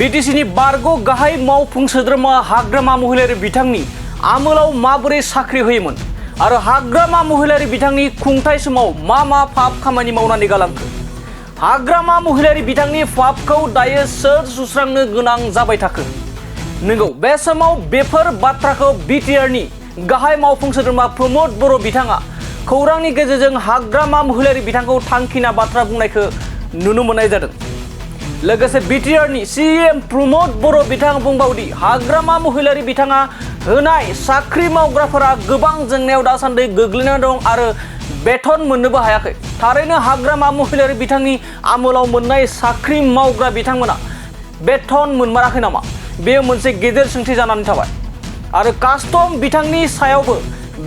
बिटिसिनि बारग' गाहाय मावफुं सोद्रोमा हाग्रामा महिलारि बिथांनि आमोलाव माबोरै साख्रि होयोमोन आरो हाग्रामा महिलारि बिथांनि खुंथाय समाव मा फाफ खामानि मावनानै गालांखो हाग्रामा महिलारि बिथांनि फाफखौ दायो सोर सुस्रांनो गोनां जाबाय थाखो नंगौ बे समाव बेफोर बाथ्राखौ बिटिआरनि गाहाय मावफुं सोद्रोमा प्रमद बर' बिथाङा खौरांनि गेजेरजों हाग्रामा महिलारि बिथांखौ थांखिना बाथ्रा बुंनायखौ नुनो मोननाय जादों। लोगोसे बिटिआरनि सीएम प्रमद बर' बिथाङा बुंबावदि हाग्रामा महिलारि बिथाङा होनाय साख्रि मावग्राफोरा गोबां जेंनायाव दासान्दि गोग्लैना दं आरो बेथन मोननोबो हायाखै। थारैनो हाग्रामा महिलारि बिथांनि आमोलाव मोननाय साख्रि मावग्रा बिथांमोना बेथन मोनमाराखै नामा? बेयो मोनसे गेदेर सोंथि जानानै थाबाय आरो कास्टम बिथांनि सायावबो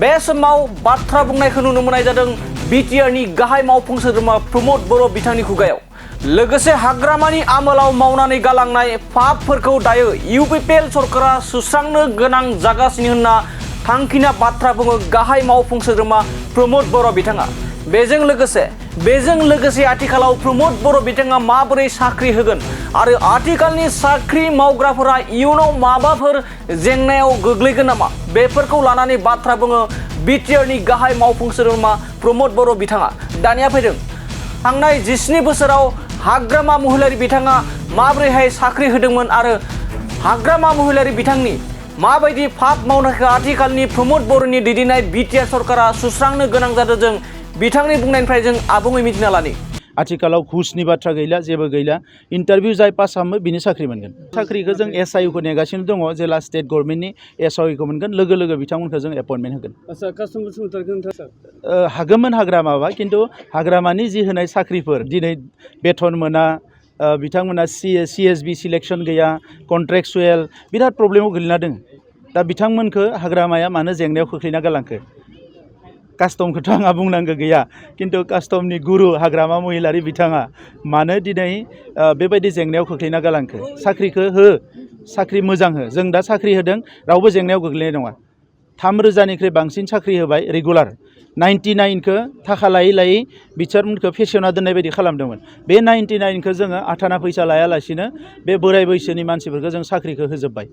बे समाव बाथ्रा बुंनायखौ नुनो मोननाय जादों बिटिआरनि गाहाय मावफुं सोद्रोमा प्रमद बर' बिथांनि खुगायाव। लोगोसे हाग्रामानि आमोलाव मावनानै गालांनाय फाफफोरखौ दायो इउपिपिएल सरकारा सुस्रांनो गोनां जागासिनो होनना थांखिना बाथ्रा बुङो गाहाय मावफुं सोद्रोमा प्रमद बर' बिथाङा। बेजों लोगोसे आथिखालाव प्रमद बर' बिथाङा माबोरै साख्रि होगोन आरो आथिखालनि साख्रि मावग्राफोरा इयुनाव माबाफोर जेंनायाव गोग्लैगोन नामा बेफोरखौ लानानै बाथ्रा बुङो बिटिआरनि गाहाय मावफुं सोद्रोमा प्रमद बर' बिथाङा। दानिया फैदों थांनाय 17 बोसोराव हाग्रामा महिलारि बिथाङा माबोरैहाय साख्रि होदोंमोन आरो हाग्रामा महिलारि बिथांनि माबायदि फाफ मावनायखौ आथिखालनि प्रमद बर'नि दैदेननाय बिटिआर सरकारा सुस्रांनो गोनां जादों जों बिथांनि बुंनायनिफ्राय जों आबुङै मिथिना लानि। आथिखालाव घुसनि बाथ्रा गैला जेबो गैला इन्टारभिउ जाय पास खालामो बिनि साख्रि मोनगोन। साख्रिखौ जों एसआइउखौ नेगासिनो दङ जेला स्टेट गभर्नमेन्टनि एसआइउखौ मोनगोन लोगो बिथांमोनखौ जों एपइन्टमेन्ट होगोन। हागौमोन हाग्रामाबा खिन्थु हाग्रामानि जि होनाय साख्रिफोर दिनै बेथन मोना बिथांमोना सिएसबि सिलेक्सन गैया कन्ट्रेक्सुएल बिराद प्रब्लेमाव गोग्लैना दङ। दा बिथांमोनखौ हाग्रामाया मानो जेंनायाव खोख्लैना गालांखो कास्टमखौथ' आंहा बुंनांगौ गैया खिन्थु कास्टमनि गुरु हाग्रामा महिलारि बिथाङा मानो दिनै बेबायदि जेंनायाव खोख्लैना गालांखो साख्रिखौ हो साख्रि मोजां हो जों दा साख्रि होदों रावबो जेंनायाव गोग्लैनाय नङा। 3,000निख्रुइ बांसिन साख्रि होबाय रेगुलार 99खौ थाखा लायै बिसोरखौ फेसना दोननाय बायदि खालामदोंमोन। बे 99खौ जोङो आथाना फैसा लायालासिनो बे बोराय बैसोनि मानसिफोरखौ जों साख्रिखौ होजोब्बाय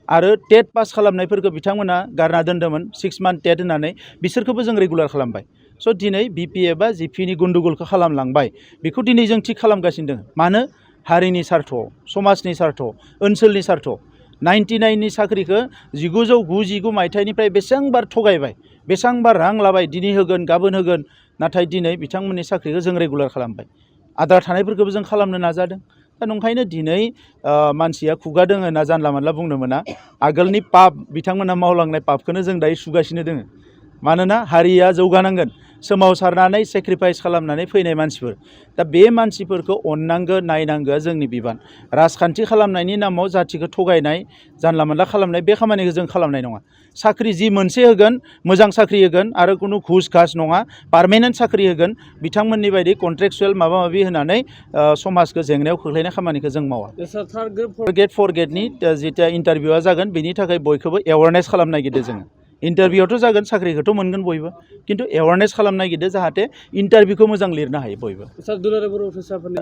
आरो टेट पास खालामनायफोरखौ बिथांमोना गारना दोन्दोंमोन 6 मान्थ टेट होननानै बिसोरखौबो जों रेगुलार खालामबाय। स' दिनै बिपिए बा जिपिनि गन्दगलखौ खालामलांबाय बेखौ दिनै जों थिग खालामगासिनो दङ। मानो हारिनि सार्थआव समाजनि सार्थआव ओनसोलनि सार्थआव 99नि साख्रिखौ 1999 मायथाइनिफ्राय बेसेबांबार थगायबाय बेसेबांबार रां लाबाय दिनै होगोन गाबोन होगोन नाथाय दिनै बिथांमोननि साख्रिखौ जों रेगुलार खालामबाय आद्रा थानायफोरखौबो जों खालामनो नाजादों। दा नंखायनो दिनै मानसिया खुगा दोङो होनना जानला मोनला बुंनो मोना। आगोलनि पाप बिथांमोना मावलांनाय पापखौनो जों दायो सुगासिनो दोङो। मानोना हारिया जौगानांगोन सोमावसारनानै सेक्रिफाइस खालामनानै फैनाय मानसिफोर दा बे मानसिफोरखौ अननांगौ नायनांगौआ जोंनि बिबान। राजखान्थि खालामनायनि नामाव जाथिखौ थगायनाय जानला मोनला खालामनाय बे खामानिखौ जों खालामनाय नङा। साख्रि जि मोनसे होगोन मोजां साख्रि होगोन आरो खुनु घुस घास नङा पार्मानेन्ट साख्रि होगोन बिथांमोननि बायदि कन्ट्रेक्सुएल माबा माबि होनानै समाजखौ जेंनायाव खोख्लैनाय खामानिखौ जों मावा। ग्रेड 4 ग्रेडनि जिथिया इन्टारभिउआ जागोन बेनि थाखाय बयखौबो एवारनेस खालामनो नागिरदों जोङो। इन्टारभिउआवथ' जागोन साख्रिखौथ' मोनगोन बयबो खिन्थु एवारनेस खालामनो नागिरदों जाहाथे इन्टारभिउखौ मोजां लिरनो हायो बयबो।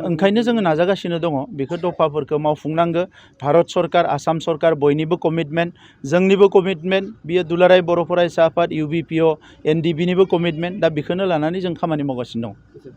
ओंखायनो जोङो नाजागासिनो दङ बेखौ दफाफोरखौ मावफुंनांगौ। भारत सरकार आसाम सरकार बयनिबो कमिटमेन्ट जोंनिबो कमिटमेन्ट बियो दुलाराय बर' फरायसा आफाद इउबिपिअ एनडिबिनिबो कमिटमेन्ट दा बेखौनो लानानै जों खामानि मावगासिनो दं।